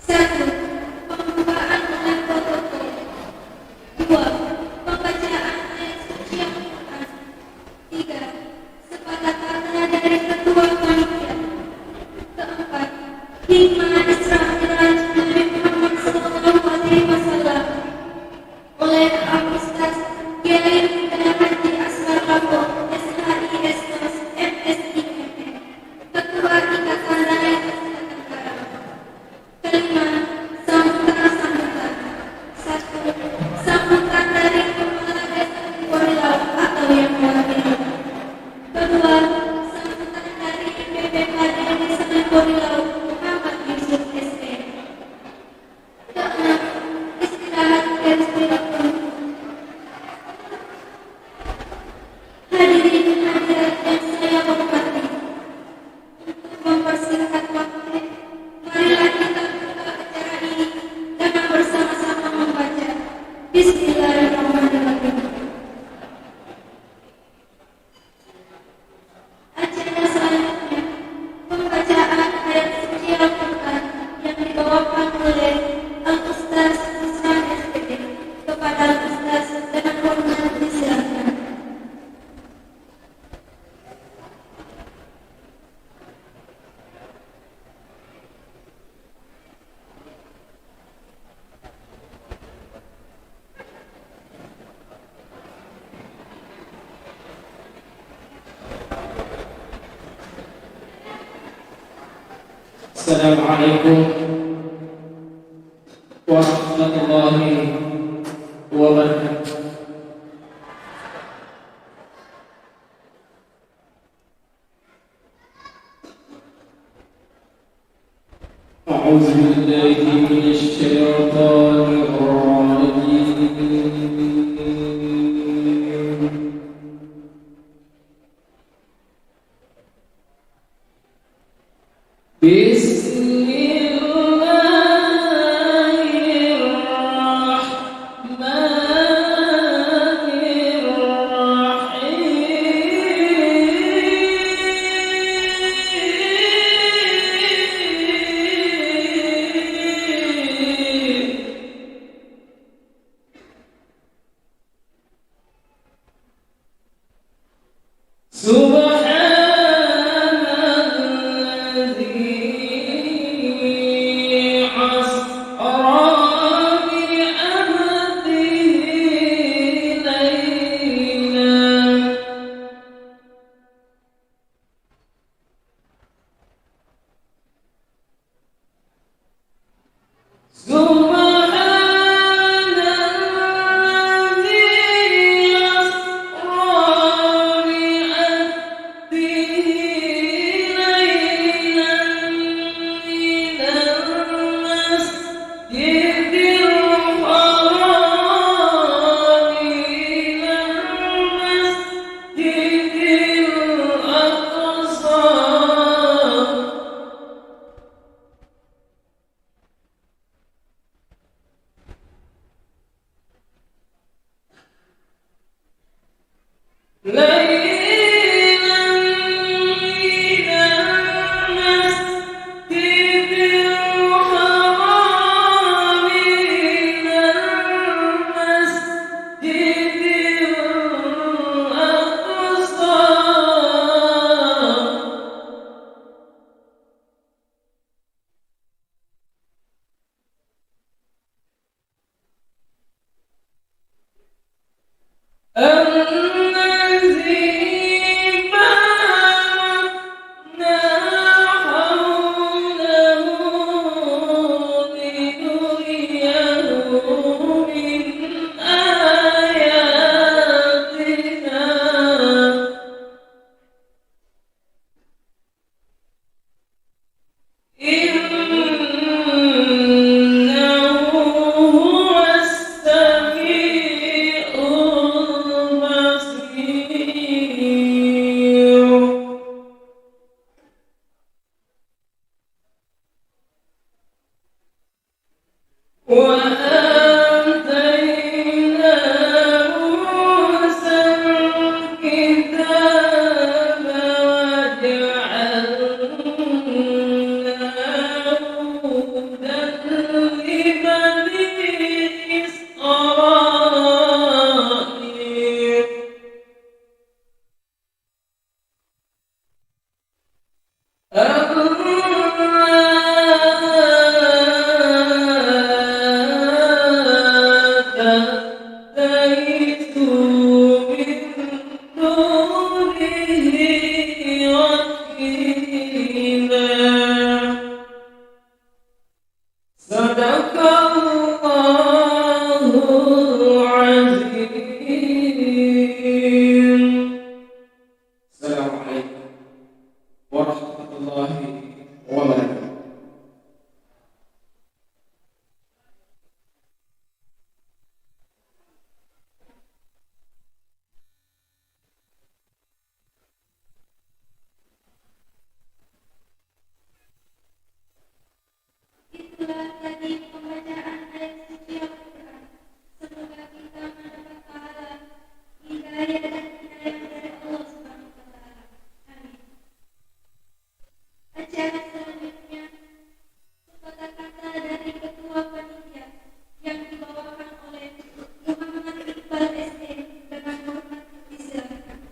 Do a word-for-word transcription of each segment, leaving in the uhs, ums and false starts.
Satu, pembukaan dengan protokol. Dua, pembacaan ayat suci Al-Quran. Tiga, sepatah kata dari ketua panitia. Keempat, hikmah Isra Mi'raj Nabi Muhammad sallallahu alaihi wasallam oleh Al Ustaz Kiai Muda Haji Asmar Lapo, S H I S Mas, M S I M M, Ketua Ikatan Dai Asia Tenggara. Kelima, sambutan-sambutan. Satu, sambutan dari Kepala Desa Temporilau atau yang mewakili. Kedua, sambutan dari P P K D Desa Temporilau, Muhammad Yusuf S E. Keenam, istirahat dan istirahat. Hadirin hadirat yang saya hormati, untuk mempersingkat waktu, marilah kita buka acara ini dengan bersama-sama membaca. Bismillahirrahmanirrahim. Acara selanjutnya, pembacaan ayat suci Al-Quran yang dibawakan oleh Al-Ustaz Islam S P D. Kepada Al-Ustaz dengan hormat disilakan. Assalamualaikum warahmatullahi wabarakatuh. أعوذ بالله من الشيطان الرجيم. بسم الله الرحمن الرحيم. سبحان الذي أسرى بعبده ليلا. سبحان الذي أسرى بعبده ليلا وآتينا موسى الكتاب وجعلناه هدى لبني إسرائيل. ألا تتخذوا من دونه وكيلا. صدق الله العظيم. السلام عليكم ورحمة الله وبركاته. Itulah tadi pembacaan ayat suci Al-Quran. Semoga kita mendapat pahala, hidayah dan inayah dari Allah Subhanahu wa Ta'ala. Amin. Acara selanjutnya, sepatah kata dari Ketua Panitia yang dibawakan oleh Muhammad Iqbal S E, dengan hormat disilakan.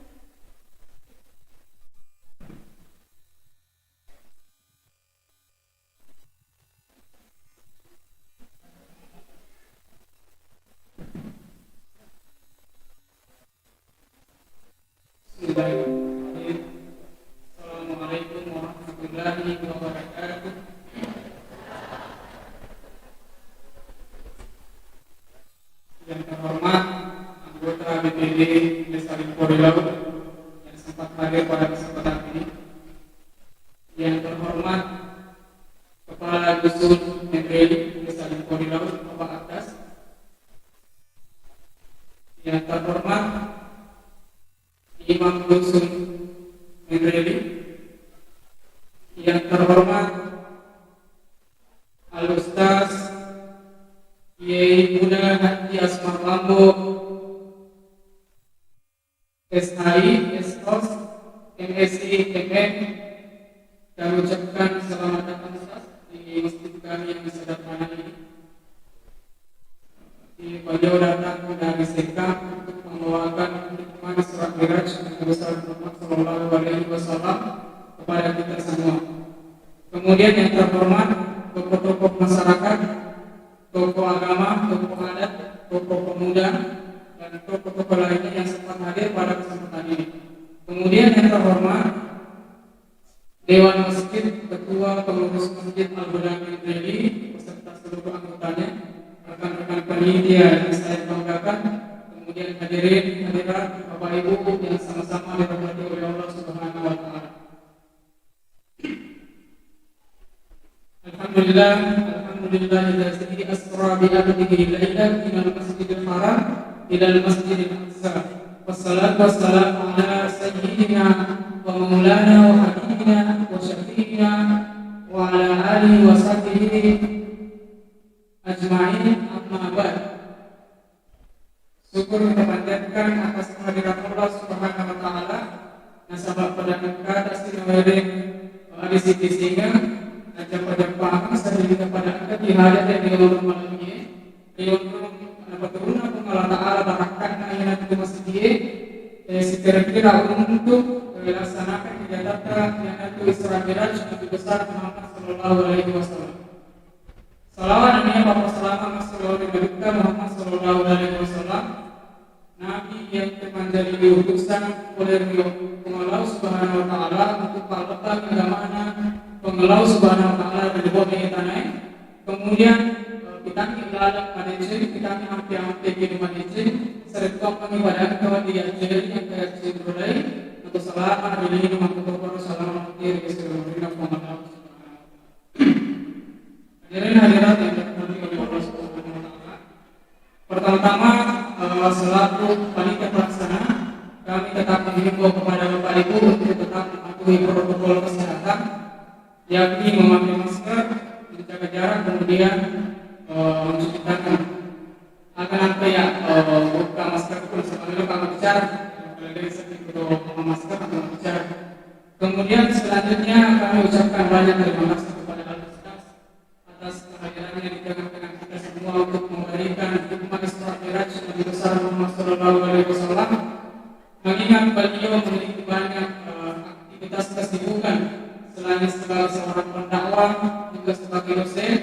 Bismillahirrahmanirrahim. Assalamualaikum warahmatullahi wabarakatuh. Yang terhormat anggota B P D Desa Limporilau yang sempat hadir pada kesempatan ini, yang terhormat Kepala Dusun Menreli Desa Limporilau, Bapak Atas, yang terhormat Imam Dusun Menreli, yang terhormat Al-Ustaz Kiai Muda Haji Asmar Lambo, S H I, S Kos, M S I, M N, kami ucapkan selamat datang, Ustaz, di masjid kami yang bisa datang ini. Di beliau datang dari Sekam untuk membawakan hikmah Isra Miraj Nabi besar Muhammad Sallallahu Alaihi Wasallam kepada kita semua. Kemudian yang terhormat tokoh-tokoh masyarakat, tokoh agama, tokoh adat, tokoh pemuda, dan tokoh-tokoh lainnya yang sempat hadir pada kesempatan ini. Kemudian yang terhormat Dewan Masjid, Ketua Pengurus Masjid Al-Huda Menreli, beserta seluruh anggotanya, rekan-rekan panitia yang saya banggakan, kemudian hadirin hadirat, Bapak Ibu yang sama-sama dirahmati oleh Allah Subhanahu wa Ta'ala. الحمد لله، الحمد لله الذي أسرى بعبده ليلا من المسجد الحرام إلى المسجد الأقصى، والصلاة والسلام على سيدنا ومولانا وحبيبنا وشفيعنا وعلى آله وصحبه أجمعين، أما بعد. Syukur kita panjatkan atas kehadirat Allah Subhanahu wa Ta'ala, nasaba pada engka tasiwedding pada sisi singa, najappa-jappa sadari kita pada engka di hajat yang di malam ini, riuntung napaturunna Puang Allah Ta'ala barakkatna iyanatu masjid, eh, sikira-kira untuk, eh, laksanakan kegiatan iyanatu Isra Miraj Nabi besar Muhammad Sallallahu Alaihi Wasallam. Salawat nennia pappasalama massalawa ri Nabitta Muhammad Sallallahu Alaihi Wasallam, Nabi yang termanjari diutusan oleh Puang Allah Subhanahu wa Ta'ala untuk pallebbang agamana Puang Allah Subhanahu wa Ta'ala ri bola tanae. Kemudian, eh, kitangngi laleng madeceng, kitangngi ampe-ampe kini madeceng, sarekkuammengngi pada engka diacceri, engka yacceri, atau salama ri lino makkutoparo salama ri seluruh Puang Allah Subhanahu wa Ta'ala. Hadirin hadirat yang dirahmati oleh Allah Subhanahu wa Ta'ala. Pertama-tama, eh, selaku panitia pelaksana, kami tetap menghimbau kepada Bapak Ibu untuk tetap mematuhi protokol kesehatan, yakni memakai masker, menjaga jarak, kemudian, eh, mencuci tangan. Akan apa ya, eh, buka masker pun sebagaimana kalau bicara, kalau dari segi itu memakai masker atau bicara. Kemudian selanjutnya kami ucapkan banyak terima kasih kepada Al-Ustaz atas kehadirannya di tengah-tengah kita semua untuk memberikan hikmah Isra Miraj Nabi besar Muhammad Sallallahu Alaihi Wasallam. Mengingat beliau memiliki banyak, eh, aktivitas kesibukan selain sebagai seorang pendakwah, juga sebagai dosen,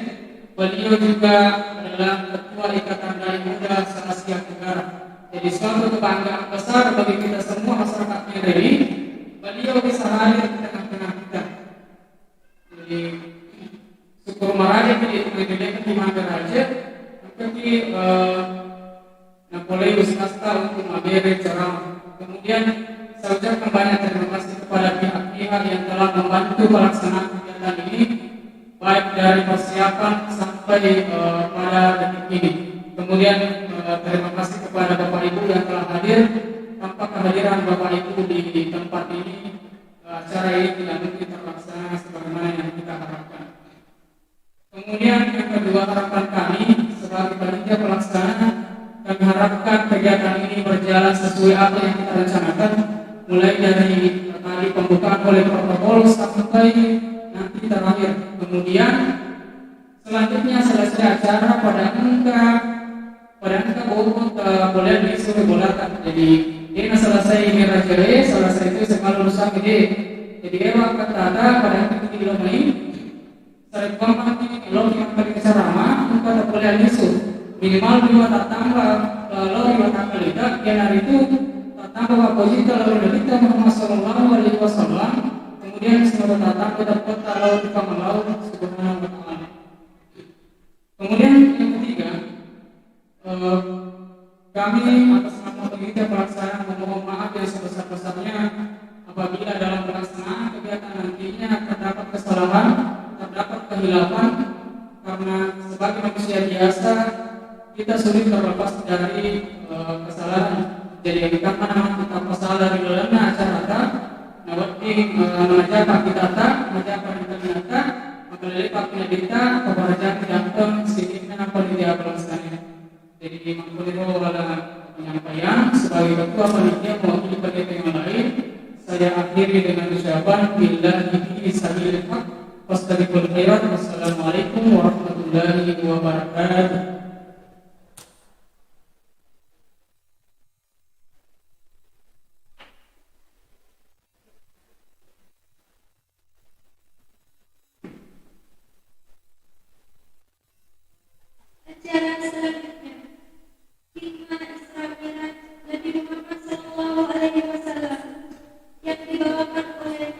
beliau juga adalah ketua Ikatan Dai Muda se-Asia Tenggara. Jadi suatu kebanggaan besar bagi kita semua masyarakat Medan ini, beliau bisa hadir di tengah-tengah kita. Jadi, syukur maraja ki di Medan ini, di Manggarai, maka ki, eh, Napolei ustazta untuk mabere ceramah. Kemudian, saya ucapkan banyak terima kasih kepada pihak-pihak yang telah membantu pelaksanaan kegiatan ini, baik dari persiapan sampai, eh, pada detik ini. Kemudian, eh, terima kasih kepada Bapak Ibu yang telah hadir. Tanpa kehadiran Bapak Ibu di tempat ini, eh, acara ini tidak mungkin terlaksana sebagaimana yang kita harapkan. Kemudian yang kedua, harapan kami sebagai panitia pelaksana, kami harapkan kegiatan ini berjalan sesuai apa yang kita rencanakan, mulai dari tadi pembukaan oleh protokol sampai nanti terakhir. Kemudian selanjutnya selesai acara pada engka, pada engka bobo, eh, boleh disuruh bolatan. Jadi, dia selesai ini raja, eh, selesai itu sekali urusan gede. Jadi, eh, waktu tata pada engka tidak main. Sarekkuammengngi loki makkeda ceramah, engka tapolé lisu. Minimal dua tattamba, eh, lao ri watakkalita, iyanaritu tattamba mappojitta lao ri Nabitta Muhammad sallallahu alaihi wasallam, kemudian sibawa tattamba dappetta lao ri Puang Allah Subhanahu wa Ta'ala. Kemudian yang ketiga, Eh, kami atas nama panitia pelaksana memohon maaf yang sebesar-besarnya apabila dalam pelaksanaan kegiatan nantinya terdapat kesalahan, terdapat kehilafan, karena sebagai manusia biasa, kita sulit terlepas dari, eh, kesalahan. Jadi, karena memang kita pasal dari dalamnya acara ta, nah, wedding, eh, mengajar kita ta, mengajar kita ta, maka lebih pak kita, kepada kita, sedikitnya panitia pelaksana. Jadi, makkuniro wala penyampaian, sebagai ketua panitia mewakili panitia yang lain, saya akhiri dengan ucapan billahi fi sabilil haq, fastabiqul khairat. Wassalamualaikum warahmatullahi wabarakatuh. Acara selanjutnya, hikmah Isra Miraj Nabi Muhammad sallallahu alaihi wasallam yang dibawakan oleh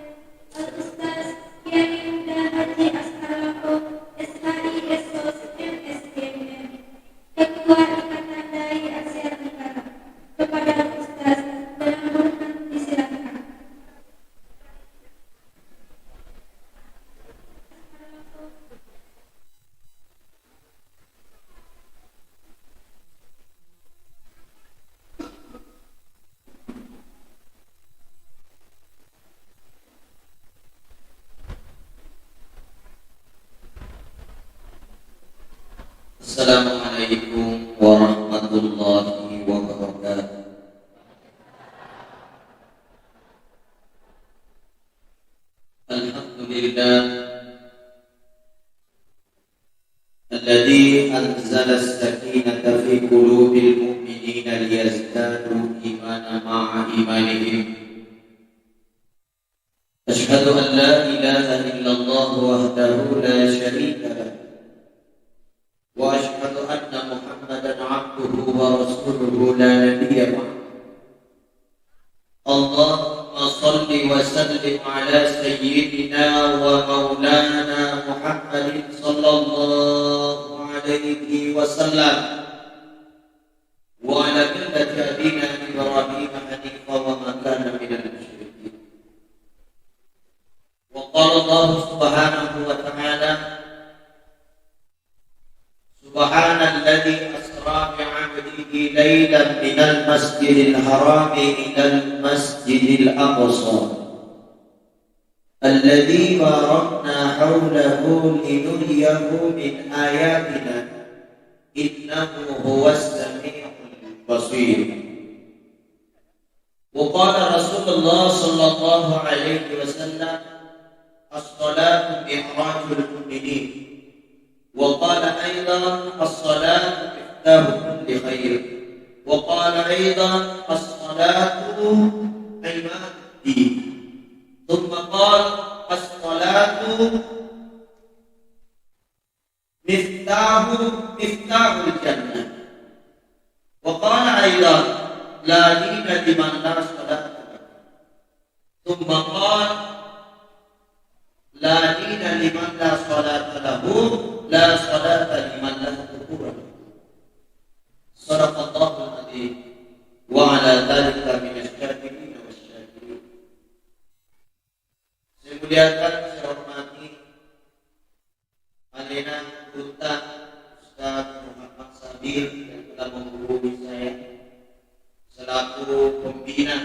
Al-Ustaz Kiai Muda Haji Askar Lapo, S H I, S Sos, M S, M M, Ketua Ikatan Dai Asia Tenggara. Kepada Ustaz Danang Burhan disilakan. Assalamualaikum warahmatullahi wabarakatuh. Alhamdulillah. الذي أنزل السكينة في قلوب المؤمنين ليزدادوا إيمانا مع إيمانهم. أشهد أن لا إله إلا الله وحده لا شريك له، وأشهد أن محمدا عبده ورسوله لا نبي بعده. اللهم صل وسلم على سيدنا ومولانا محمد صلى الله عليه وسلم وعلى ملة أبينا إبراهيم حنيفا وما كان من المشركين. وقال الله سبحانه وتعالى: سبحان الذي أسرى بعبده ليلا من المسجد الحرام إلى المسجد الأقصى الذي باركنا حوله لنريه من آياتنا إنه هو السميع البصير. وقال رسول الله صلى الله عليه وسلم: الصلاة معراج المؤمنين. وقال أيضا: الصلاة مفتاح كل خير. وقال أيضا: الصلاة عماد الدين. ثم قال: الصلاة مفتاح، مفتاح الجنة. وقال أيضا: لا دين لمن لا صلاة له. ثم قال: لا دين لمن لا صلاة له، لا صلاة لمن لا قبور له. صدق الله العظيم، وعلى ذلك من الشاهدين والشاكرين. Saya muliakan, saya hormati alena gurutta Ustaz Muhammad Sabir yang telah menggurui saya selaku pembina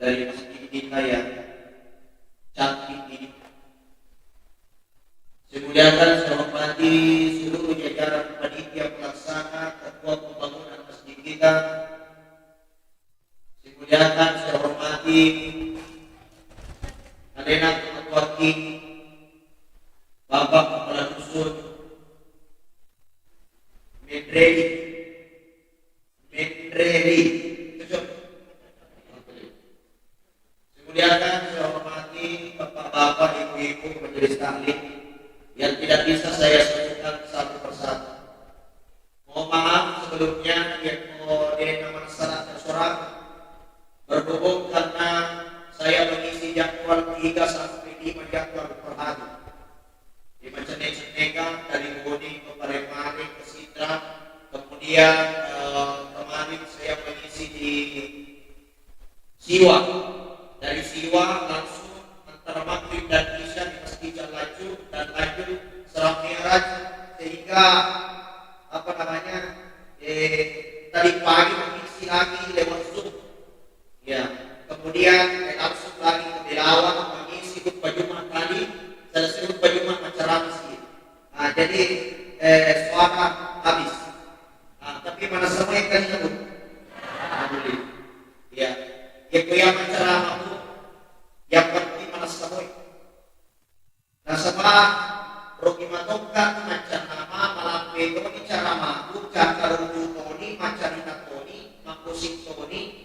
dari masjid kita yang cantik ini. Saya muliakan, saya hormati seluruh jajaran panitia pelaksana, ketua pembangunan masjid kita, Simuliakan, sihormati, alena tomatoakki, Bapak Kepala Dusun, Menreli, Menreli, cocok? Simuliakan, sihormati, Bapak-bapak, Ibu-ibu, Majelis Taklim yang tidak bisa saya sebutkan satu persatu. Mohon maaf sebelumnya, yakko de' namanessara sura berhubung karena saya mengisi jadwal tiga sampai lima jadwal per hari. Di Macenne-cenneka, dari Boni ke Parepare ke Sidrap, kemudian, eh, kemarin saya mengisi di Siwa. Dari Siwa langsung antara Maghrib dan Isya di Masjid Al Laju dan lanjut Isra Mi'raj, sehingga, apa namanya, eh, tadi pagi mengisi lagi lewat Zoom. Ya, kemudian, eh, langsung lagi ke Belawa mengisi khutbah Jumat tadi, selesai khutbah Jumat macca ramai sih. Nah, jadi, eh, suara habis. Ah, tapi manessa moi kali, Bu. Alhamdulillah. Iya. Iya, ku iya maccarama, Bu. Yang penting manessa moi. Nasaba rogi matokka maccarama, malampe toni caramaku, cakkaruntu toni, maccarita toni, makkosing toni.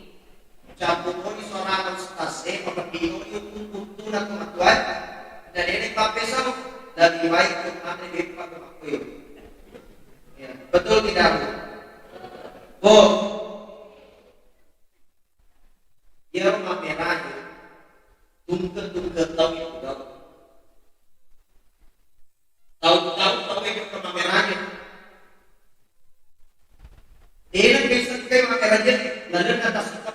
Cappuroni suarana ustaz e, mapeddingoni hukkung untuna tomatoae, na de'na ipappesau, lebih baik tu manre beppa ko makkuiro. Ya, betul tidak, Bu? Bu, iyaro mammeraje, tungke-tungke tau itu, Bu. Tau-tau tau e jokka mammeraje. De'na biasa engkai mammeraje, lalenna tasita.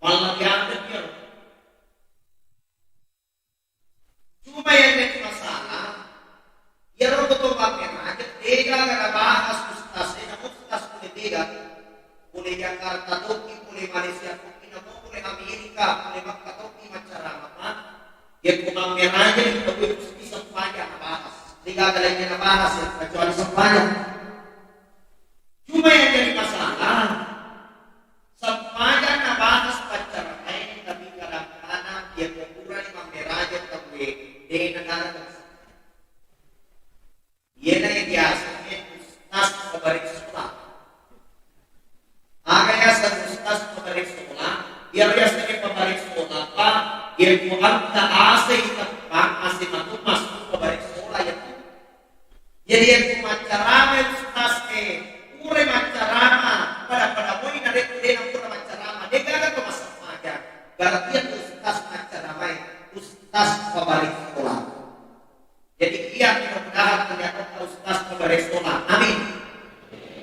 Malla biasa iyaro. Cuma yang jadi masalah, iyaro to mammeraje, de'gaga nabahas ustaz e, na ustaz pole tega. Pole Jakarta tokki, pole Malaysia tokki, namo pole Amerika, pole Mekka tokki maccarama, Pak. Yakko mammeraje itu, mesti sempajang nabahas. De'gaga lainnya nabahas, ya, kecuali sempajang. Cuma yang jadi masalah, sempajang nabahas paccaramae, tapi kadang-kadang yakko purani mammeraje tauwe, de'na gaga. Iyena yang biasa ustaz pabareng sola. Aga yaseng ustaz pabareng sola? Iyaro yaseng pabareng sola, Pak, yakko engka ase iteppang, ase matummas pabareng sola yatu. Jadi yakko maccarama ustaz e, pura maccarama, pada-pada moi narekko de'na pura maccarama, de'gaga to massempajang. Berarti yatu ustaz maccaramae, ustaz pabareng sola. Jadi, iya, mudah-mudahan ternyata ustaz pabareng sola. Amin.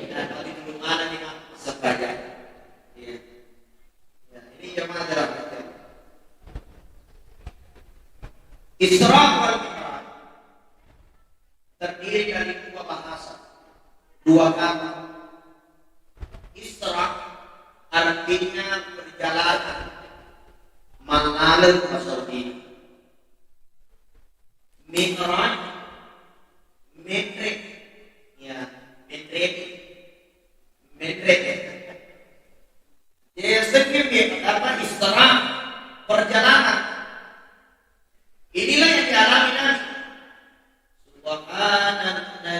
Dan kalau di rumah ada di mana sempajang. Iya. Ya, ini jamaah dalam. Isra wal Mi'raj terdiri dari dua bahasa, dua kata. Isra artinya perjalanan, mallaleng, bahasa Indonesia. Mi'raj, menre, ya, menre,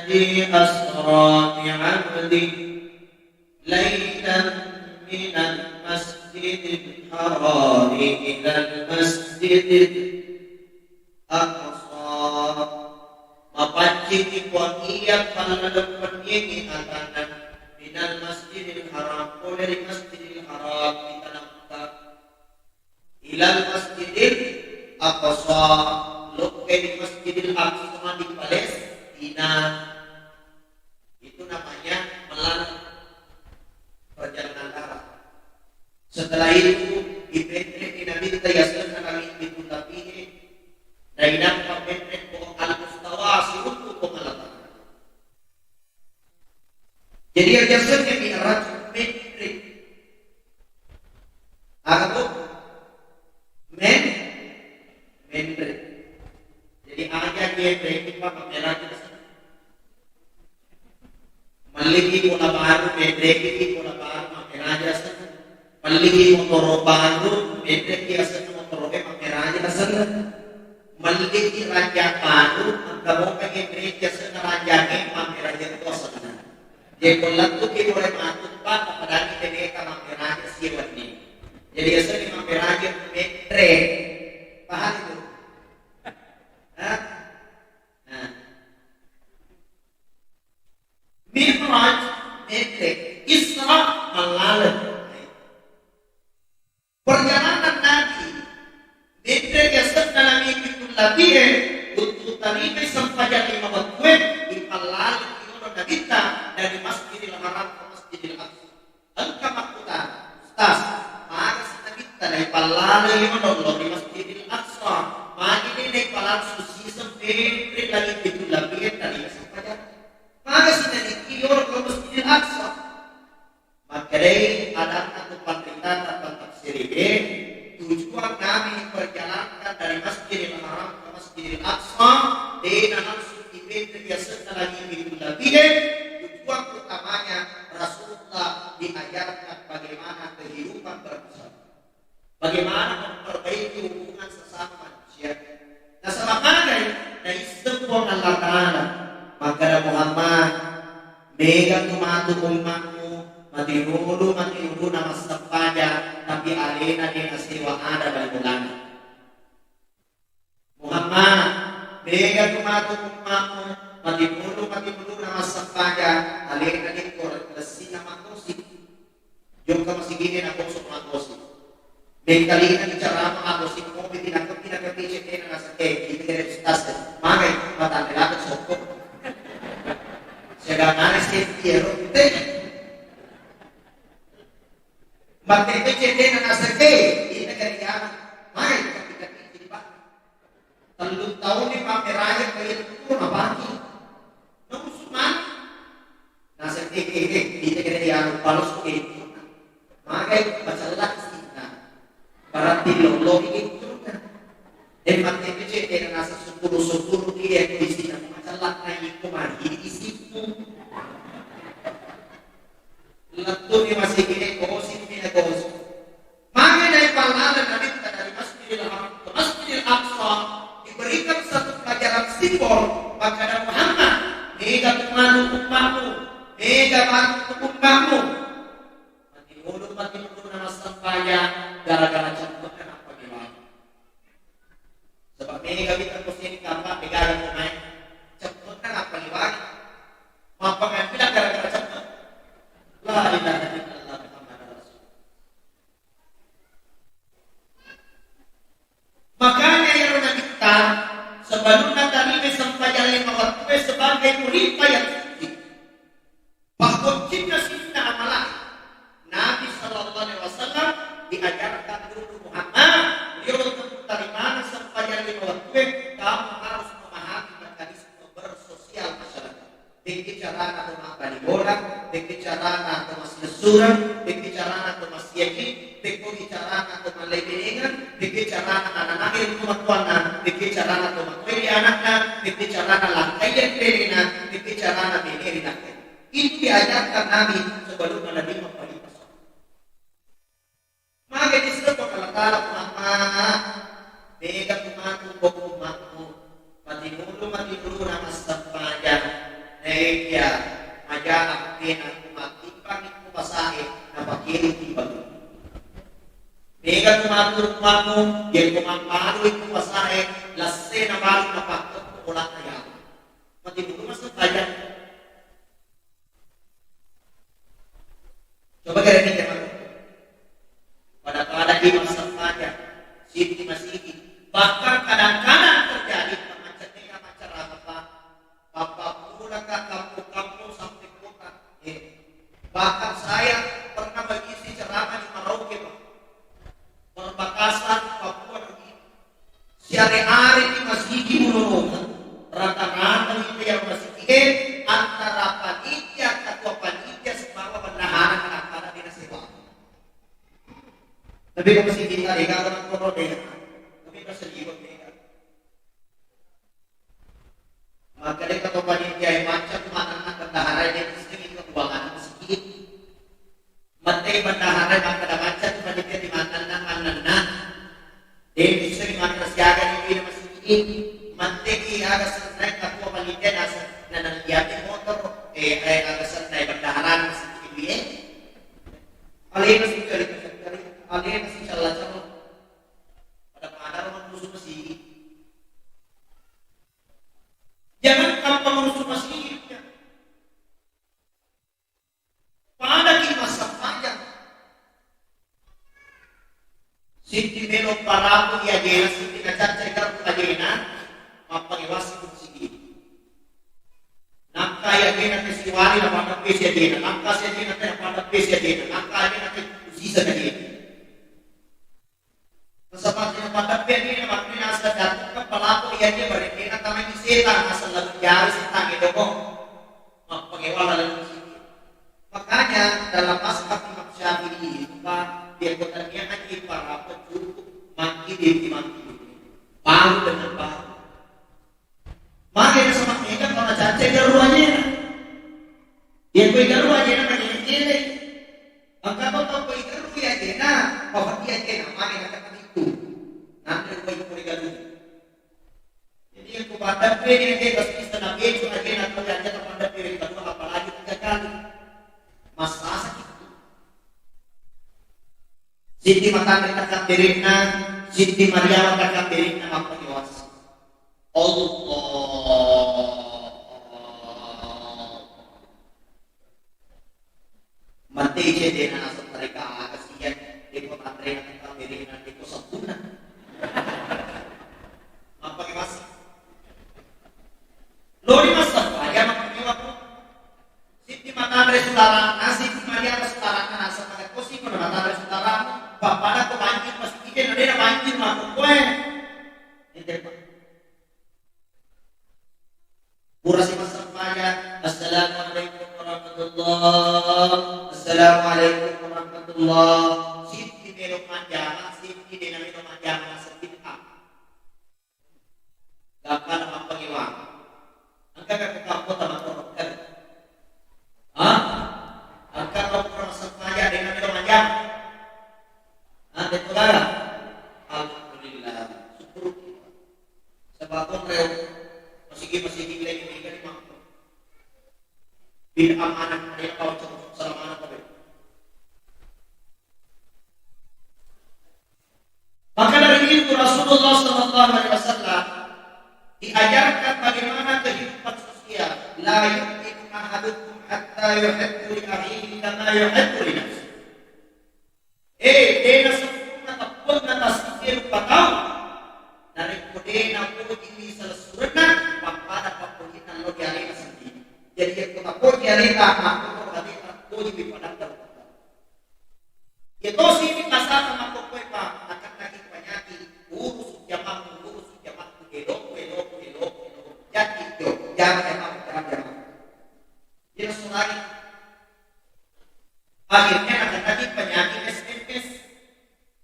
Alladzi asra bi'abdihi lailan minal masjidil harami ilal masjidil aqsa. Mapaccingni Puang iya pallalempenniengngi atanna minal masjidil haram, pole ri Masjidil Haram di Tanah Mekah, ilal Masjidil Aqsa, lokkai ri Masjidil Aqsa di Palestina. Itu namanya melanggar perjalanan darat. Setelah itu, dipenreni Nabitta yasenna Nabi Baitul Labihe, nainappa menre ko Al-Mustawa, siruntu ko Malata. Jadi, aja senna Mi'raj menre. Aga tu? Men-, menre. Jadi, aja dia menre, Pak, menre aja. Melliki bola baru, menreki bola baru, mapperaja asenna. Melliki motoro baru, menreki asenna motoro e, mapperaja asenna. Melliki ranjang baru, engka mopa menreki asenna ranjang e, mapperaja to asenna. Jekko lettuki pole matu, Pak, napadangi teneta mapperaja sia wenni. Jadi asenna mapperaja menre. Paham itu? Hah? Nah. Mi'raj, menre, Isra, mallaleng. Perjalanan Nabi, menre yasenna Nabi Baitul Labihe, untuk tarimai sempajang lima wettue, ipallaleng iyolo Nabitta dari Masjidil Haram ke Masjidil Aqsa. Engka makkutana, Ustaz, magasi Nabitta naipallaleng iyolo lao ri Masjidil Aqsa, magi de naipallaleng siseng menre Nabi Baitul Labihe tadi sempajang. Magasi Nabitta iyolo lao Masjidil Aqsa. Makkedai adanna tu panritata pentafsirike, tujuan Nabi diperjalankan dari Masjidil Haram ke Masjidil Aqsa, dena langsung dipenre yasenna Nabi Baitul Labihe, tujuan utamanya Rasulullah diajarkan bagaimana kehidupan bermasyarakat, bagaimana memperbaiki hubungan sesama manusia. Nasaba magai naisseng Puang Allah Ta'ala, makkeda Muhammad, mega tu matu ummakmu, matinulu, matinulu na massempajang, tapi alena de nasewa ada bali bolana. Muhammad, mega tu matu ummakmu, matinulu, matinulu na massempajang, alena de ko lessina makkosip. Jokka masigine na kosong makkosip. Mengkalina bicara apa makkosip, mopi tinakeppi, nakeppi cedena naseng, eh, kita kira ustaz, magai, matanre lako sokko. Siaga mana sih, iya, rote. Matte cedena naseng, eh, kita kira, magai, kita kira, Tellu taunni mapperaja kaiya tuo napaki. Namusu mani. Naseng, eh, eh, eh, ita kira iya anu palos ke. Magai macellak sinna. Berarti lollo ke. Eh, matte cedde nasa sepuluh sepuluh dia ko di sini macellak na iko mani di situ. Lettuni masigine gosipmi na gosip. Magi naipallaleng Nabitta dari Masjidil Haram ke Masjidil Aqsa, diberikan satu pelajaran simbol, makkeda Muhammad, mega tu manu ummamu, mega manu ummamu. Matinulu, matinulu na massempajang, gara-gara ceppe'na nappa mewani. Sebab mega kita posisi kampak, mega ada pemain. Ceppe'na nappa mewani. Mappangampila gara-gara ceppe'. La ilaha illallah Muhammadur Rasul. Makanya iyaro Nabitta sebelumna tarima sempajang lima waktu sebagai perintah yang suci. Pabboccinna sininna amala. Nabi sallallahu alaihi wasallam diajarkan dulu Muhammad, iyaro untuk tarimana sempajang lima waktu, kamu harus memahami mekanisme bersosial masyarakat. Pekki carana to mabbali bola, pekki carana to massilessureng, pekki carana to massiaji, pekkogi carana to mallaibenengeng, pekki carana anana'e ri tomatoanna, pekki carana to matoa ri ana'na, pekki carana lakkaie ri benena, pekki carana bene ri lakkaie. Itu diajarkan Nabi sebelum Nabi mempelihara. Magi disseng Puang Allah Ta'ala, Muhammad, mega tu matu ko ummakmu, matinulu, matinulu na massempajang. Eh, Iya, majaang pena mattimbang iko pasae, napakiri timbang. Mega tu matu rumahmu, yekko mabbalu iko pasae, lasse nabalu napakkekko olakka yawa. Mati dulu masuk aja. Coba kira ini jamaah. Pada-pada di masa saja, siti masigi. Bahkan kadang-kadang terjadi macetnya macam apa, Pappammulaka kampong-kampong sampai kota. Eh, bahkan saya pernah mengisi ceramah di Merauke, Pak. Perbatasan Papua dan ini. Siare-are di masigi mulolongang, rata-rata itu yang masigi, eh, antara panitia, ketua panitia, sibawa bendahara, kadang-kadang dia sewa. Tapi kalau masigi kita, eh, kalau orang kotor, eh, tapi masih liwat, eh. Makkedai ketua panitia, macca tu manenna bendahara, de' naissengi kebuanganna masigi. Mettai bendahara makkeda, macca tu panitia di manenna, manenna de' naissengi makkeda siaga ni duina masigi. Mettai aga sennai ketua panitia naseng, nanang iyami motor, eh, eh, aga sennai bendahara masigi duie. Alena si cari-cari, alena si calla-calla. Pada-pada ro manrusu masigi. Jangankan pengurus rumah sendiri, pada ki massempajang. Siddi melo parapu iya ajena, siddi nacacca igarru ajena, mappangewasi pun sigi. Nangka iya ajena ke siwali na pada pesi ajena, nangka si ajena ke na pada pesi ajena, nangka ajena ke usisa ajena. Nasaba pada pesi ajena, makanya asa datang ke pelaku iya dia berendena tamai setang, asal lalu jari setang itu kok. Mappangewala lalu sigi. Makanya dalam mazhab Imam Syafi'i, Pak, dia kotanya haji para cukup mangkiri di mangkiri. Baru dengan baru. Mage nasaba mega pada cacca igarru ajena. Iya ko igarru ajena mage kele. Engka to tau ko igarru ajena, pahati ajena, mage nakataniku. Nanti rupa iku igarru. Jadi yang ku pada pede ke pasti sana becu ajena, tau ajena pada pede kedua, apalagi tiga kali. Massasa itu. Siddi matanre takabberenna, siddi mariawa takabberenna mappakewasi. Allah. Mate cedena naseng tareka aga siya, deko tanrena takabberenna, deko sabbunna. Mappakewasi. Lori massempajang mappakewako. Siddi matanre sularana, siddi mariawa sularana, naseng maga kosi ko matanre sularana, pappada ko banjir masigi, na dena banjir makkokkoe. Ente, Pak. Pura si massempajang, "Assalamualaikum warahmatullah, assalamualaikum warahmatullah." Siddi melo majjama, siddi dena melo majjama, naseng bid'ah. Gappana mappangewang. Engka ka kota makkorokkeng. Ha? Engka ka pura massempajang, dena melo majjama. Ha, de'to gaga. Alhamdulillah. Syukur. Sebab konreo masigi-masigi lagi mega di mampu. Bin amanah, ada yang tahu cukup selama apa? Maka dari itu Rasulullah sallallahu alaihi wasallam diajarkan bagaimana kehidupan sosial. La yu'minu ahadukum hatta yuhibbu li akhihi kama yuhibbu li nafsihi. Eh, dena sempurna teppunna tasibbiru patau. Narekko dena pojiwi selessurenna, pappada pappojinna lo di alena sendiri. Jadi yakko tapoji aleta, maka aleta pojiwi pada. Iya tosi ini pasal makkokkoe, Pak, nakennaki panyaki, urusu jamang, urusu jamang, elokku, elokku, elokku, elokku. Jadi, yo, jangan jamang, jangan jamang. Dia langsung lari. Akhirnya nakennaki panyaki S M S.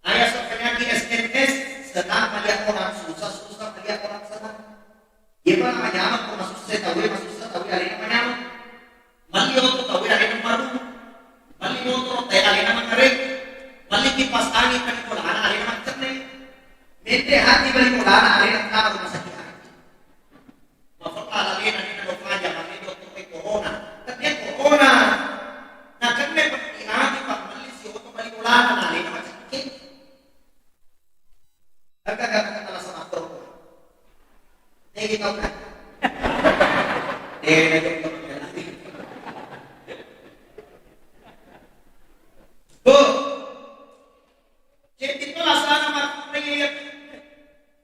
Ayah sok panyaki S M S, senang melihat orang susah, susah melihat orang senang. Iyapa namanyameng ko masussa tauwe, masussa tauwe alena manyameng. Melli oto tauwe alena maru. Melli motoro tae alena makare. Melli kipas angin bali bolana alena maccenne. Mente hati bali bolana alena tama rumah sakit hati. Mafella alena nina dofaja, mani dokter e koro, Eh, Bu, ceddi to lasana makkunrai.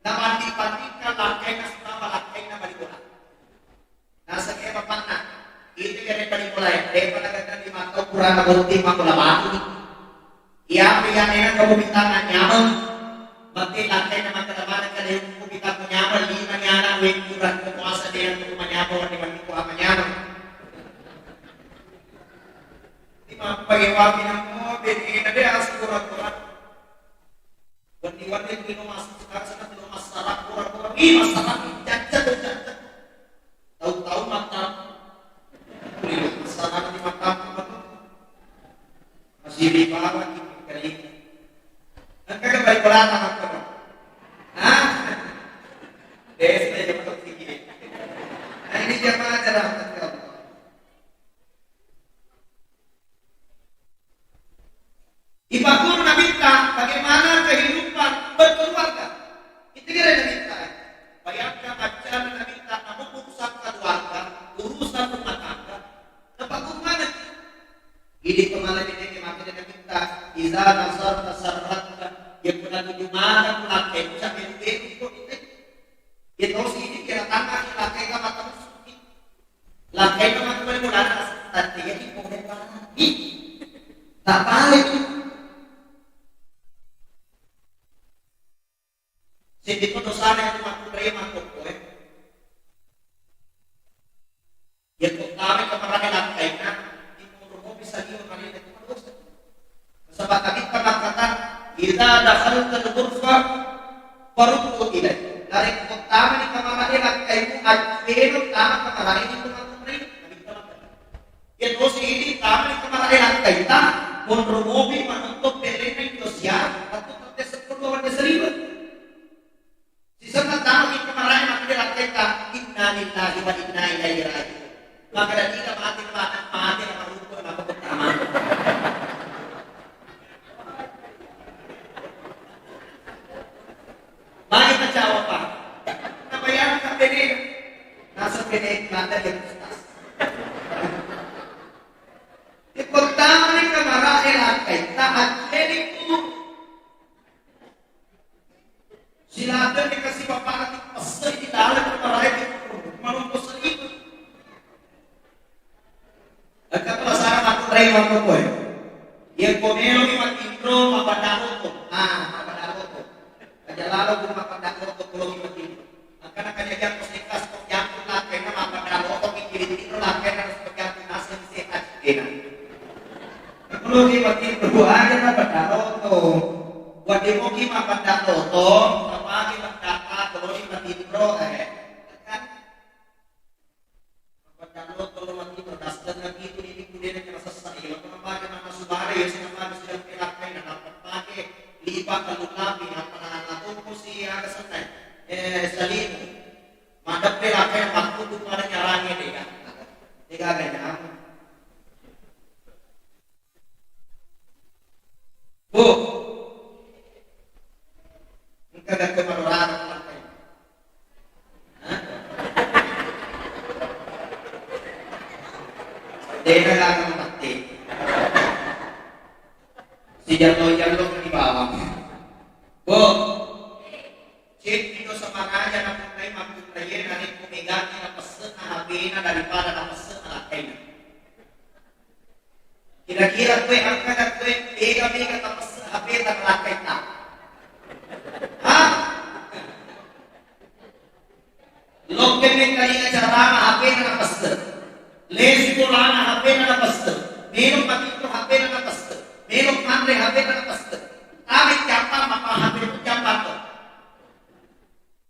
Nabanding-bandingkan lakkainna sibawa lakkainna bali bola. Naseng e bapakna, itu kere bali bola e, depa nagana lima tau purana botting makkola batu. Iya, iya, nena kamu bintang nyameng. Mate lakkainna makkeda maneng kade ku bintang nyameng, lima nyana wekku rakko puasa dena tu manyameng wani-wani ku manyameng. Lima pagi-pagi namo bene de asu kurang-kurang. Wenni-wenni tu lino masuk sekarang sana tu lino masalah kurang-kurang. Ih, masalah cacca tu cacca. Tahu-tahu mata. Lino masalah di mata. Masih di bawah kita kali. Engka ga bali bolata makkono? Hah? Desa aja masuk sini. Nah, ini jamaah aja dah. Ipagguru Nabitta bagaimana kehidupan berkeluarga. Itu kira Nabitta. Bayangkan ajaran Nabitta namun urusan keluarga, urusan rumah tangga. Napagguru maneng. Idi kemala bideke mate Nabitta, "Iza nasarta sarratka." Ya pernah tujuh malam lakkai ucap itu itu. Ya terus ini kira tangan lakkai kamar terus. Lakkainna makkeda bolana, tattega ki pole pale. Ih, tak balik. Seddi to dosana itu makkunrai makkokkoe. Ya pertama kamarane lakkainna, di monro mopi saliweng mani itu dosa. Nasaba Nabitta makkata, "Idza dakhaltal ghurfa faruddu ilai." Narekko tamani kamara'e lakkaimu, acceno tama kamara'e itu makkunrai. Nabitta makkata. Iya tosi idi tamani kamara'e lakkaita, monro mopi manonton pellenna Indosiar, atau tette seppulo dua watte saliweng. Sisenna tama ki kamara'e makkeda lakkaita, "Inna lillahi wa inna ilaihi raji'un." Maka dari kita mati, Pak, mati nama ruko nama pertama. Mari kita jawab, Pak. Nabayangkan bene, naseng bene mata di atas. Ikut tamani kamara'e lakkaita, acceniku. Silaturahmi kasi bapakna ti pesseri di dalam maraiki manunggu seribu. Engka tu basara makkunrai makkokkoe. Iya ko meloki matinro mabbaddang loto. Ah, mabbaddang loto. Aja lalo guru mabbaddang loto ko loki matinro. Engka na kajajang ko sekka stok jampu lakkainna mabbaddang loto ki kiri tinro lakkainna stok jampu naseng se acikena. Ko loki matinro aja na baddang loto. Waddemoki mabbaddang loto, tapake baddang loto, loni matinro, eh. Kan? Mabbaddang loto, lo matinro, dasseng napitu, ini kuliah kena sessa, iya, lo mapake mannasu bare, iya, sina pake sudah pelakkai, na nappa pake lipa tellu lapi, nappa na tompo si aga senna, eh, salimu. Madeppe lakkai, makkutu pada nyarangi, dega. Dega, dega. Bu, engka gakko malorana lakkai? Hah? Dena gakko mate. Sijallo-jallo di bawang. Bu, ceddi dosa maraja napunnai makkunraie narekko megangi napesse'na H P-na daripada napesse'na lakkaina. Kira-kira koe engka ga koe tega mega tapesse H P-ta nalakkaita? Hah? Lokke mengkalinga carana H P-na napesse. Lesu bolana H P-na napesse. Melo matinro H P-na napesse. Melo manre H P-na napesse. Tame jampa mappa H P-na jampa to.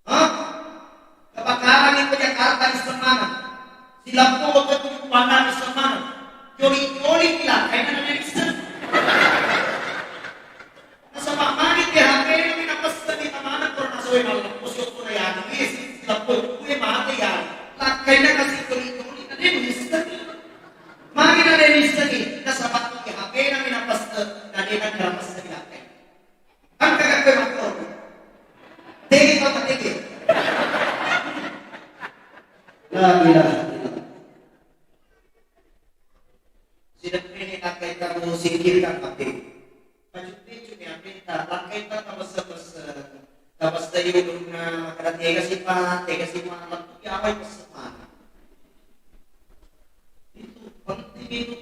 Hah? Kebakaran itu Jakarta di Semana. Silampu waktu tujuh pandang di Semana. Joli-joli bilang, kayaknya ada di Semana. Nasaba magi te H P-na mi napesseng di tamana ko nasoe malleppo siokko na yanu, iya si, silampu kue mate yanu. Lakkaina kasi joli-joli na de' missengi. Magi na de' missengi, nasaba te H P-na mi napesseng, na de' na napesseng di lakkai. Engka kakke makkoro. Tegi kau tegi. La ilaha illallah. singkirkan H P. Pacuppi-cuppi H P-ta, lakkaita tabesse-besse, tabessei ulunna, makkeda, "Tega sipa, tega sipa, lettuki awai pesse maneng." Itu penting itu.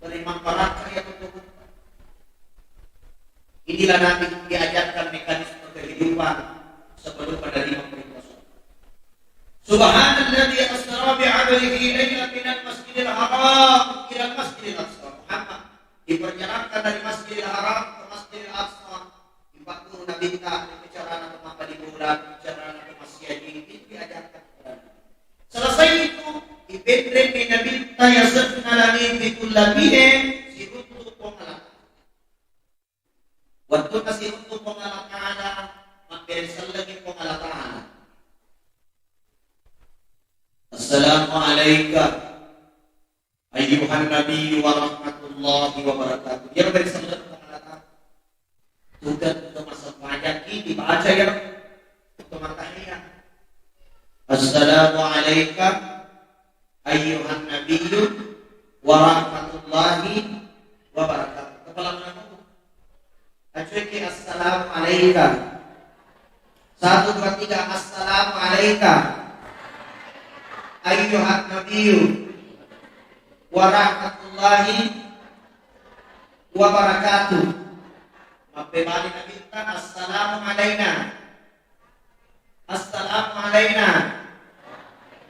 Beri mampara iya tu. Inilah Nabi diajarkan mekanisme kehidupan sebelum menerima perintah Allah. Subhanalladzi asra bi 'abdihi lailan minal masjidil haram ilal masjidil aqsa. Muhammad diperjalankan dari Masjidil Haram ke Masjidil Aqsa. Dipagguru Nabitta, ri carana to mabbali bola, ri carana to massiajing, itu diajarkan kepada Nabi. Selesai itu, dipenreng ni Nabitta yasenna langi pitu lapie, siruntu Puang Allah Ta'ala. Wettunna siruntu Puang Allah Ta'ala, mabbere sellengi Puang Allah Ta'ala. Assalamu alaika ayyuhan nabiyyu wa rahmatullahi wa barakatuh. Iyaro bere selleng Puang Allah Ta'ala. Tuga to massempajangki dibaca iyaro to mattahiyat. Assalamu alaika ayyuhan nabiyyu wa rahmatullahi wa barakatuh. Kepala menengah. Acuiki, "Assalamu alaika." Satu, dua, tiga. "Assalamu alaika ayyuhan nabiyyu wa rahmatullahi wa barakatuh." Mabbebali Nabitta, "Assalamu alaina. Assalamu alaina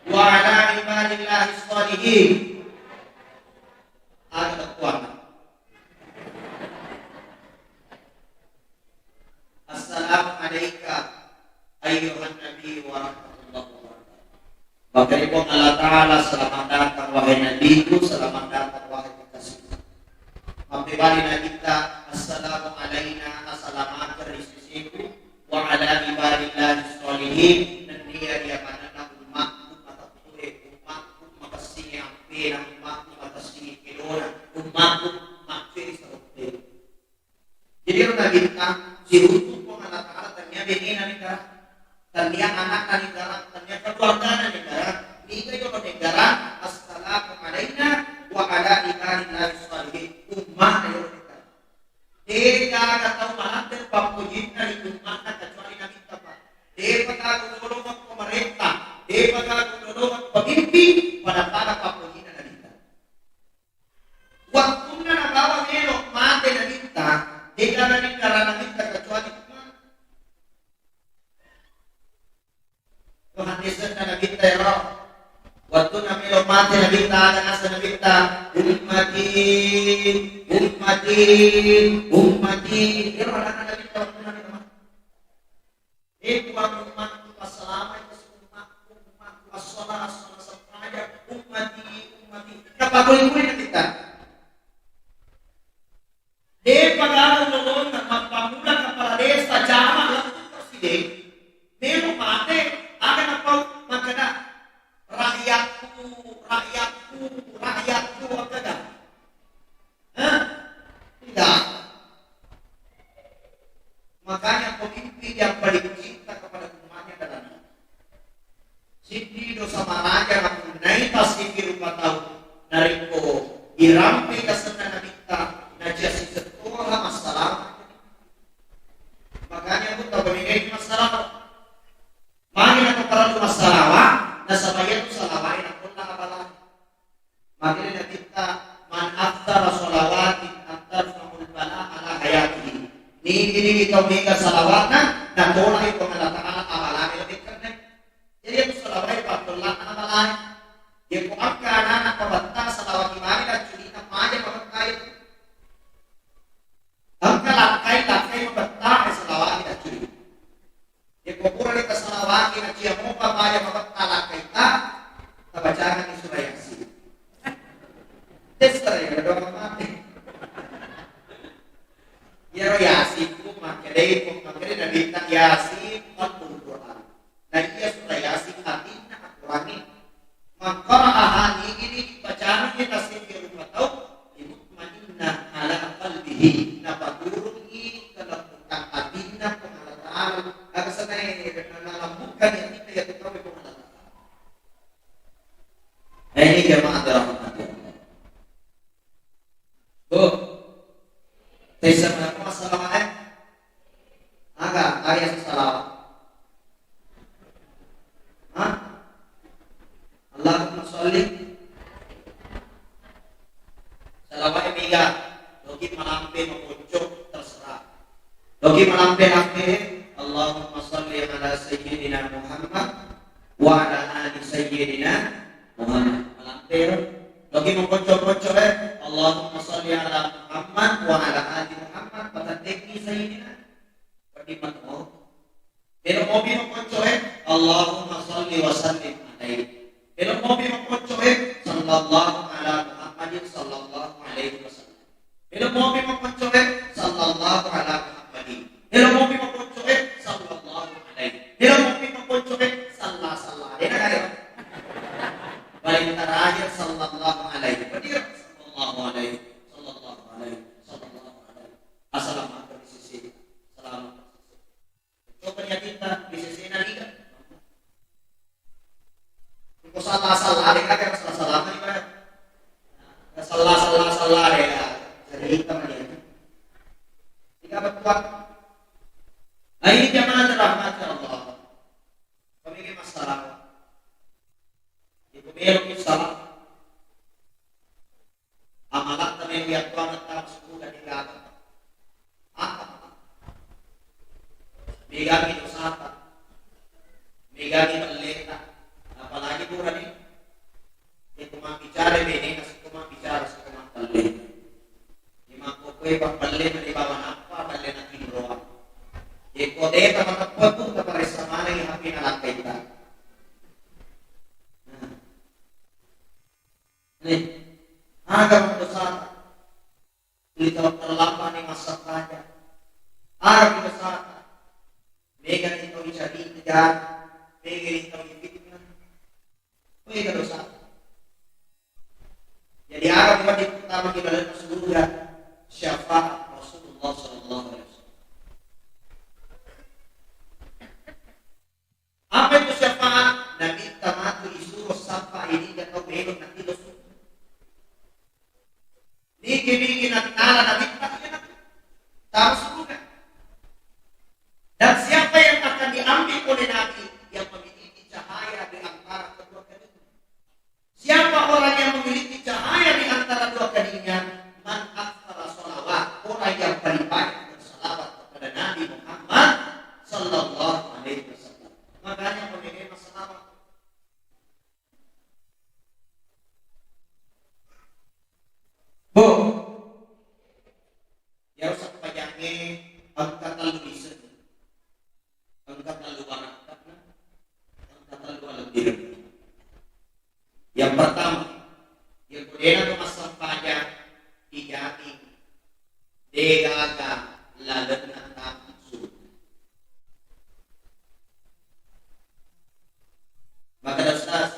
wa ala ibadillahi sholihin." Aga kuat. "Assalamu alaika ayyuhan nabi wa rahmatullahi wa barakatuh." Maka di Puang Allah Ta'ala, "Selamat datang wahai Nabiku, selamat datang wahai kekasihku." Mabbebali Nabitta, "Assalamu alaina, asalamakeng ri seseku, wa ala ibadillahi sholihin, nennia ri amanenna ummakku matettue, ummakku makessingi ampena, ummakku makessingi kedona, ummakku macceri sarotte." Jadi, ero Nabitta siruntu Puang Allah Ta'ala, tennia benena negara, tennia anakna negara, tennia keluargana negara, niga jolo negara, "Assalamu alaina wa ala ibadillahi sholihin." Ummana jolo negara. Degaga tau maladde pappojinna ri ummana kecuali Nabitta, Pak. Depa gaga lolongeng pemerintah, depa gaga lolongeng pemimpin, pada-pada pappojinna Nabitta. Wettunna nabawa melo mate Nabitta, degaga nenggarang Nabitta kecuali Umar. Hadisna Nabitta ero, wettunna melo mate Nabitta, aga naseng Nabitta, "Ummati, ummati, ummati." Ero adanna Nabitta wettunna melo mate. Eh, Puang, ummakku, assalamai kasi ummakku, ummakku, assola, assola sempajang, ummati, ummati. Napakoi-koi Nabitta. Depa gaga lolongeng, mappammula kepala desa, camat, lettu presiden, melo mate, aga napau makkeda, "Rakyatku, rakyatku, rakyatku," engkaga? Hah? Tidak. Makanya pemimpin yang paling cinta kepada umatnya adalah Nabi. Siddi dosa maraja napunnai tassikki rupa tau, narekko irampe asenna Nabitta, nacia sisettoha massalama. Makanya, Bu, tabenengeng massalama. Magi napa parellu massalama? Nasaba iyatu salamae napolla abala. Makanya Nabitta, "Man aktsara shalawatin tarfa'ul bala ala hayatihi." Nigi-nigi tau mega salawatna, natolai Puang Allah Ta'ala abalana lebbi kenna. Jadi, itu salawat pattolana abalana. Yako engka anak-anak mabetta salawat ibani dan cudina maja mabetta itu. Engka lakkai, lakkai mabetta, eh, salawat dan cudina. Yako purani tasalawaki, nacia mopa maja mabetta lakkaita, tabacanganni surah Yasin. Tessere ya doang mati. Iyaro Yasin ku makkedai, makkedai Nabitta, "Yasin, ummul Qur'an." Nah, iya surah Yasin artinna Al-Qur'an. Maqara'aha, nigi-nigi bacana iya tasengge rupa tau, mutmainna ala qalbihi, napaturungi kelembutan atinna Puang Allah Ta'ala. Aga senna nalembutkan atinna iya tau Puang Allah Ta'ala. Nah, ini jamaah dirahmati Allah. Salli. Salawat mega. Loki malampe mapocco, terserah. Loki malampe lampe. Allahumma salli ala sayyidina Muhammad wa ala ali sayyidina Muhammad. Malampe. Loki mapocco-pocco, eh. Allahumma salli ala Muhammad wa ala ali Muhammad. Pateddekki sayyidina. Padi matmo. Melo mopi makoncoe, Allahumma salli wa sallim alaihi. Melo mopi makoncoe, sallallahu ala Muhammadin sallallahu alaihi wasallam. Melo mopi makoncoe, sallallahu ala Muhammadin. Melo mopi makoncoe, sallallahu alaihi. Melo mopi makoncoe, salla, salla. Dena kaya. Paling terakhir, sallallahu alaihi. Berarti, sallallahu alaihi, sallallahu alaihi, sallallahu alaihi. Assalamualaikum. Selamat. Coba niatinta, bisa sena liga. Ko sala-sala, ada kata sala-sala, apa ibarat? Sala-sala, sala, ya. Cerita mah dia. Tiga betul. Nah, ini jamaah dirahmati Allah. Kami ini masalah. Itu belok salah. Amalatta melo yattuanna tama suruga degaga. Apa? Megami dosata. Megami pelleta. Apalagi burane. Yako mabbicara bene, nasiko mabbicara, siko mappelle. Yako koe pappelle na dibawa nappa, pelle na tinroa. Yako teta mateppeku, taparessa manengi H P na lakkaita. Nah. Nih, aga dosata. Tuli tau terlambat ni massempajang. Aga dosata. Mega ni tau icarita, mega ni tau ifitnah. Mega dosata. Jadi aga buat pertama kita lihat surga syafaat Rasulullah sallallahu alaihi wasallam. Apa itu syafaat? Nabitta matu isuro sappa ini atau belok nanti lo surga. Niki-niki nattala Nabitta, iya Nabi. Tahu surga. Dan siapa yang akan diambil oleh Nabi? Yang memiliki cahaya di antara kedua kedingin. Siapa orang yang memiliki cahaya di antara dua kedingnya? Man aktsara shalawat, orang yang paling banyak bersalawat kepada Nabi Muhammad sallallahu alaihi wasallam. Makanya, menerima salawat. Bu, ya usah pajange engka tellu lise. Engka tellu barakka'na, engka tellu alebbireng. Yang pertama, yako dena to massempajang, dijamin degaga lalenna tama surga. Maka Ustaz,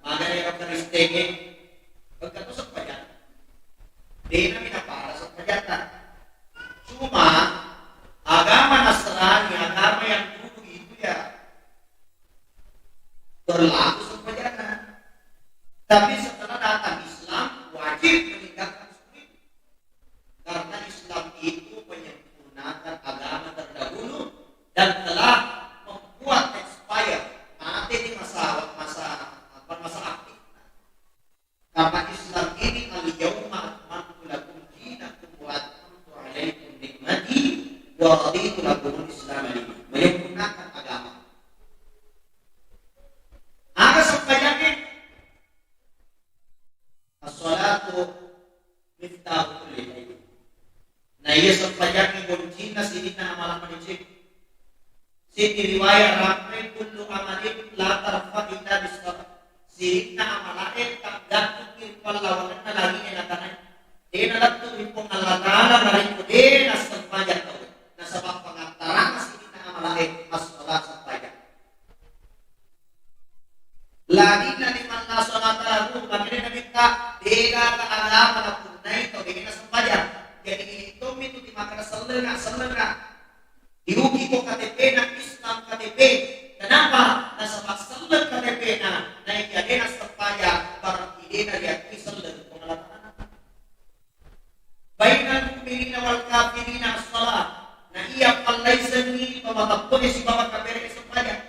magana ero Kristengnge, engka to sempajang. Dena mi napada sempajanna. Cuma agama Nasrani, agama yang dulu itu ya berlaku sempajanna. Tapi setelah datang Islam, wajib meninggalkan semua itu. Karena Islam itu menyempurnakan agama terdahulu dan telah membuat expire, mate di masa, masa, apa, masa aktif. Karena Islam ini, "Al-yauma akmaltu lakum dinakum wa atmamtu alaikum ni'mati wa raditu lakumul Islam dina." Menyempurnakan agama. Aga sempajangnge? As-salatu miftahu kulli khair. Na iya sempajangnge goncinna sininna amala madeceng. Siddi riwayat rampe, kullu amalin la tarfa illa bis salat. Sininna amalae taggattuki ri pallawangenna langi'e na tanae. Dena lettu ri Puang Allah Taala narekko de nassempajang tauwe. Nasaba pangantaranna sininna amalae as-salat, sempajang. La dina liman la salata lahu, makkedai Nabitta, degaga agama napunnai tau dena sempajang. Jadi, ini tommi tu dimakkeda sellenga, sellenga. Diuki ko K T P-na Islam K T P. Kenapa? Nasaba selleng K T P-na, naekia dena sempajang, berarti dena diakui selleng Puang Allah Taala. Bainal mu'minina wal kafirina as-shalah. Na iya pallaisengngi to mateppe'e sibawa kafere sempajang.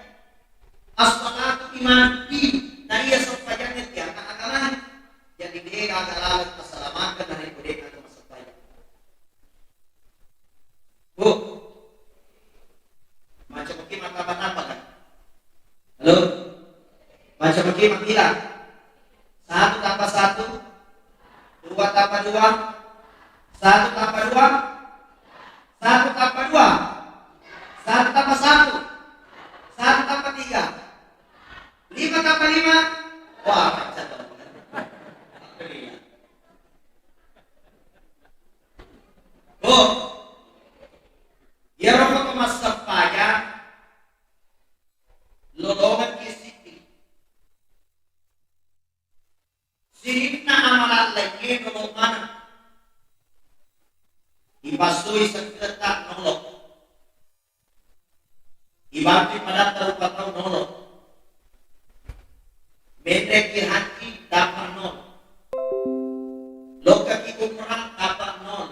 As-salatu iman di. Na iya sempajangnge tianna Satu tambah satu, dua tambah dua, satu tambah dua, satu tambah dua, satu tambah satu, satu tambah tiga, lima tambah lima. Wah, pecah dong. Oh, iyaro ko massempajang lolongeng ki siddi. Sininna amala laingnge nolo maneng. Ipassui seddetta nolo. Ibantui padatta rupa tau nolo. Menreki haji dapat nol. Lokkaki umrah dapat nol.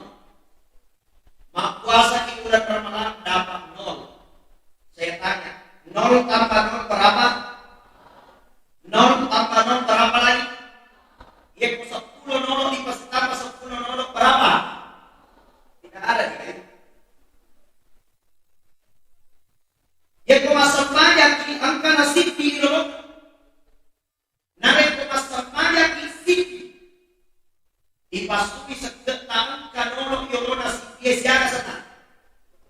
Mappuasaki uleng Ramalang dapat nol. Saya tanya, nol tambah nol berapa? Nol tambah nol berapa lagi? Iya, ku sepuluh nol dipasitambah sepuluh nol berapa? Tidak ada, tidak ada. Iya, ku massempajang ki engkana siddi lolo. Narekko massempajang ki siddi, ipassui seddetta engka nolo yolona siddie siaga sena?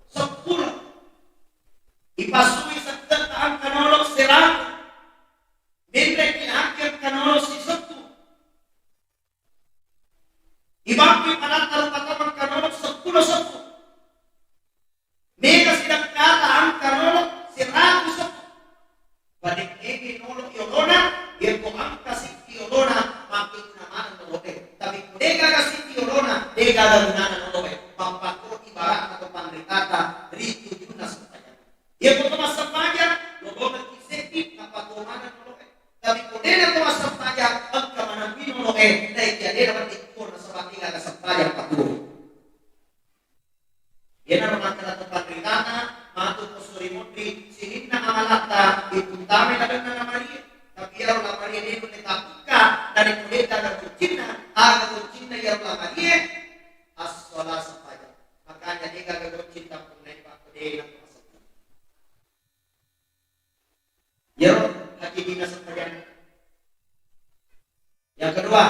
Seppulo. Ipassui seddetta engka nolo seratu. Menreki haji engka nolo sisettu. Ibampui padatta rupa tau engka nolo seppulo seppu. Mega sidakkata engka nolo seratu seppu. Padekkegi nolo yolona, yekko engka siddi yolona, makkeguna maneng noloe. Tapi ko degaga siddi yolona, degaga gunana noloe. Mappakkoro ibarat atau panritata ri tujunna sempajang. Yekko to massempajang, lolongekki seddi, nappa to maneng noloe. Tapi ko dena to massempajang, engka maneng wi noloe, naekia dena wedding tuo nasaba degaga sempajang patuo. Iyanaro makkeda to panritana, matu poso ri monri, sininna amalatta iputtamai lalenna lamarie. Tapi iyaro lamarie de nulle tabukka, narekko de gaga kuncinna, aga kuncinna iyaro lamarie, as-shalah sempajang. Makanya de gaga kunci tappunnai pakko de nappa sempajang. Iyaro hakikinna sempajang. Yang kedua,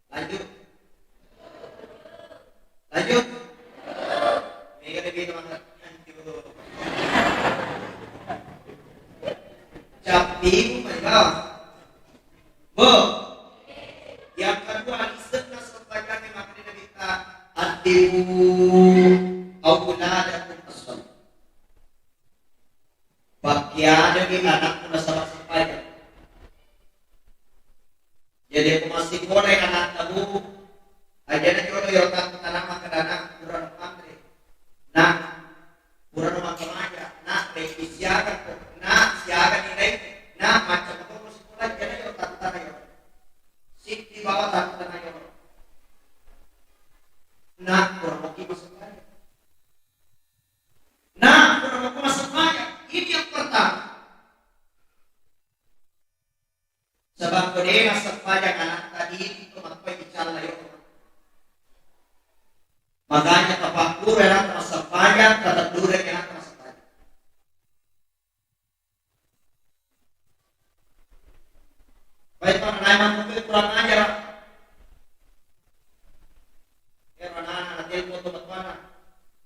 lanjut. Lanjut. Mega de beda mata. Cappimu mai bawah. Bu. Yang kedua, lisenna sempajangnya makanya Nabitta, "Addibu auladakum as-shalah." Pakkiadami anakmu nasaba sempajang. Jadi ko massikolai anatta, Bu, ajana jolo iyaro takkutana makkeda, "Nak, purano manre. Nak, purano makkamaja. Nak, rekki siaga ko. Nak, siaga nilai. Nak, macca moto sikola." Ajana iyaro takkutana iyaro. Siddi bawang takkutana iyaro. Nak, purano ki massempajang. Nah, pura mako massempajang. Ini yang pertama. Sebab ko de massempajang anatta, itu matpai dicalla yo. Makanya tapakkuro anatta massempajang, tateddureng anatta massempajang. Baik, Pak, nanae makkukue kurang ajar. Ero anana natelpon to bapana,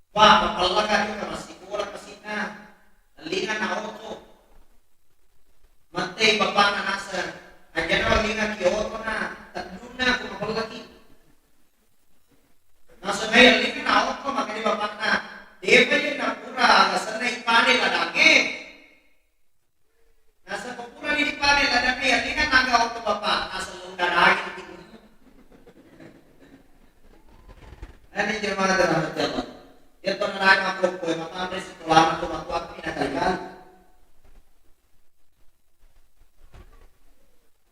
"Pak, mapellaka juga massikola kasina. Ellinga na oto." Mattei bapana naseng, "Ajana ellinga ki oto na, teddunna ku mapellaki." Naseng, "Ai, ellinga na oto," makanya bapana. Depa je na pura aga senna ipale ladange. Nasaba purani dipale ladanna, iya, ringan naga otto bapakna, selleng daraja di timur. Nani jemaah dirahmati Allah. Iya to naraja makkokkoe, matamre sikolana to matuakki nakali-kali.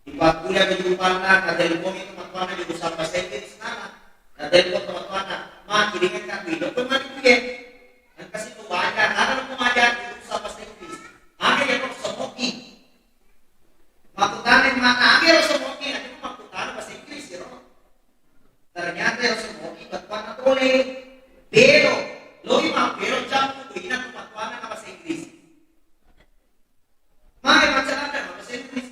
Dipakkulia kehidupanna, natelpon itu matuanna di urusan bahasa Inggris nana. Natelpon to matuanna, "Ma, kiringan kan duit, lo mani kuye." Engka situ baja, aga lo pemaja di urusan bahasa Inggris. Aga ya kok semoki. Makkutana mana aga ya semoki, aga makkutana bahasa Inggris ya. Ternyata ya semoki batuanna tole. Belo, loi ma belo jampu duina tu batuanna bahasa Inggris. Mane macca ladde bahasa Inggris.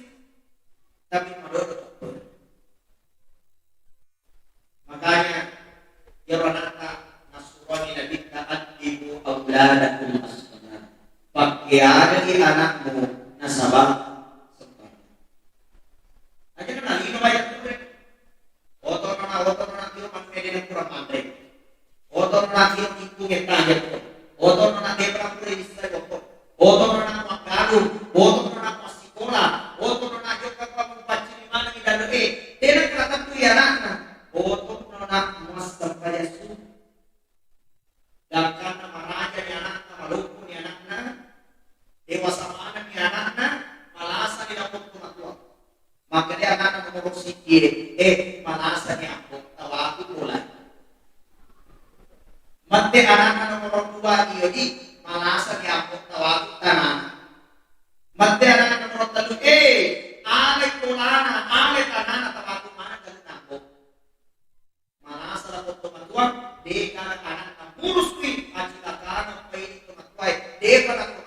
Tapi ibu ngettaja. Oto nona debra pura isai oto. Oto nona maggalu. Oto nona masikola. Oto nona jokka pa mupaccini maneng idale'e. Tena kala tentu ya anakna. Oto nona massempajang subuh. Gangkanna maraja ni anakna, maloppo ni anakna, dewasa maneng ni anakna, malasa ni lapong tu matua. Makkeda anakna nomoro siddi e, eh, malasa ni ambo, tawaku bola. Mette anakna nomoro dua, iyo di, malasa ni ambo, tawaku tanana. Mette anakna nomoro tellu, eh, ale bolana, ale tanana, tawaku maneng tellu nambo. Malasa lapong to matua, de kana anakna murus kui, acilakana paini to matuae, de pada ko